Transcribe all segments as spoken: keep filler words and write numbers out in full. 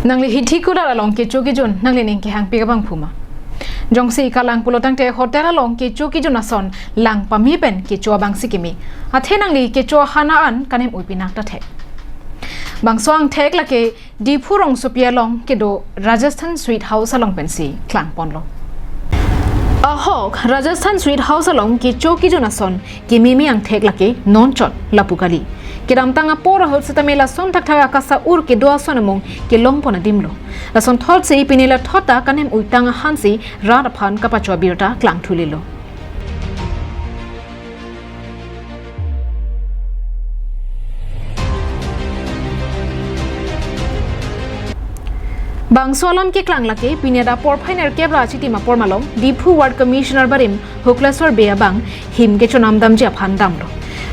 Nangli hithi kulat along kecho kejun nanglining kehangpi abang phuma. Jongsi kalang pulotangte hotel along kecho kejun ason lang pame pen kecho abangsi keme. Athe nangli kecho ahan an kanem-ui pinak ta thek. Bangso angthek lake Diphu rongsopi along kedo Rajasthan Sweet House along pensi klangponlo. Ahok Rajasthan Sweet House along kecho kejun ason kememe angthek lake non chot lapu kali. Kedamtang apor ahut setame lason thakthak akasa ur kedo ason amung kelongpon adimlo. Lason thotsi pine la thot ta kanem-ui tang ahansi rat aphan kapacho abirta klangthulelo. Bangso alam keklang lake pine da porphai nerkep ra achitim apor malom Diphu Ward Commissioner barim Hukleswar Bey abang him kechonam damji aphan damlo.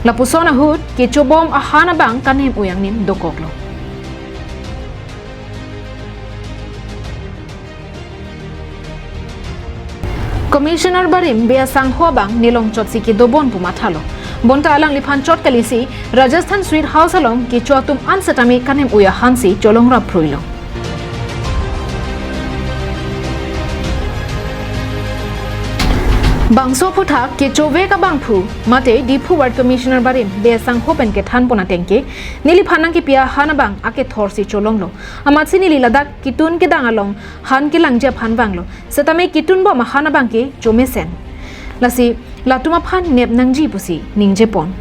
Lapuson ahut kechobom ahan abang kanem-ui angnim dokoklo. Commissioner barim Bey asangho abang nelong chotsi kedobom pu mathalo. Bonta alangliphan chot kalisi Rajasthan Sweet House along kecho atum an setame kanem-ui ahansi cholong rapphruilo. Bangso aphuthak kechovek abangphu mate Diphu Ward Commissioner barim Bey asangho pen kethanpon atengke neliphan nangkepi ahan abang akethorsi cholonglo. Amatsi neli ladak ketun kedang along han kelangji aphan vanglo. Setame ketunbom ahan abangke chomesen. Lasi latum aphan nep nangji pusi ningjepon.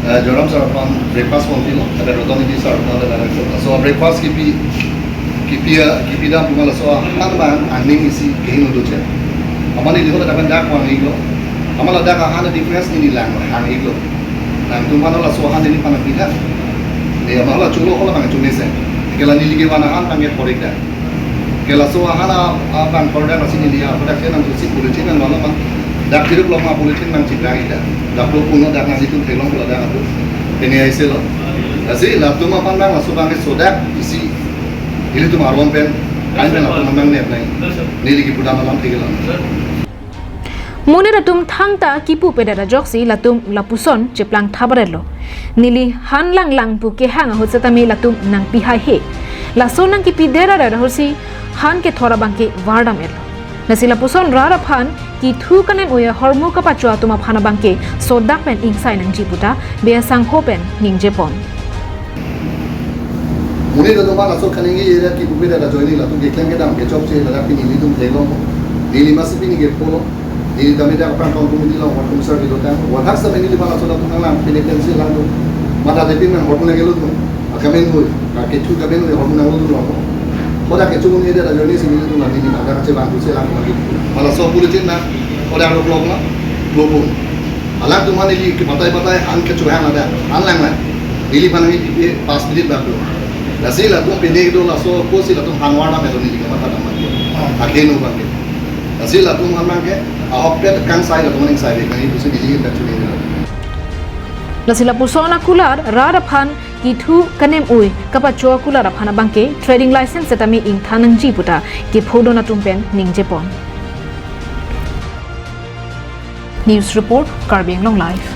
Eh, Joram sir aphan breakfast pon pilo, ada Roton Idi sir aphan ada director. So breakfast kipi, kipi, kipi dam atum laso ahan abang aning isi kehingno doche. Amat neli hala dak dak vang-iklo. Amat ladak ahan difference neli lang hang-iklo. Nangtum aphan laso ahan neliphan nangpitha. Ne amat la cholo hala abang chomesen. Ke la neli kevan ahan abangke thorik dak. Ke laso ahan a, abang thor dak lasi neli a, dak ke nangtusi polythene nangvalo ma. Dak tiruk lok ma polythene nangchiplang-ik dak. Dak lo puno dak nanglitum theklong pula dak atu. Pene aiselo. Lasi latum aphan abang laso abangke sodak isi. Ilitum aron pen, kain pen latum aphan nep nang. Neli kipudam alam theklo. Monit atum thangta kipu pedet ajoksi latum lapuson cheplang thabaretlo. Neli han langlang pu kehang ahut setame latum nangpi haihe. Laso nangkipi dedet ahutsi han kethor abangke vardam-etlo. Lasi lapuson rat aphan kethu kanem-ui ahormu kapacho atum aphan abangke sodak pen ingsai nangji puta Bey asangho pen ningjepon. Monit atum aphan laso kaningje area kipu pedet ajoine latum keklem kedam kechokche ladak pini nelitum theklong. Neli masi pini kepolo. Neli tame dak aphrang town committee along ward commissioner kedotang. Ward hak setame neliphan laso latum nanglang pini pensi langdun. Mata depin nang hormu nangkelotum. Akamen hui. Ka kethu kamen hui hormu nanglo dun hormu. Hoda kecho mun area ajoine si nelitum lang neli mata kache bang kuse lang lagi. Mala so polythene na. Hoda rok lok na. Lopun. Alangtum aphan neli kepatai patai han kecho hang ada, han langlang. Neliphan nangkepi pas minute bak do. Lasi latum pine kedo laso kosi latum han vardam-etlo neli kematha dam abangke. Akehingno abangke. Lasi latum aphan abangke ahokpet kangsai latum aning sai vek nangji pusi neli dak chuni. Lasi lapuson akulat rat aphan kethu kanem-ui kapacho akulat aphan abangke trading license setame ingthan nangji puta kephodun atum pen ningjepon. News report, Karbi Anglong Live.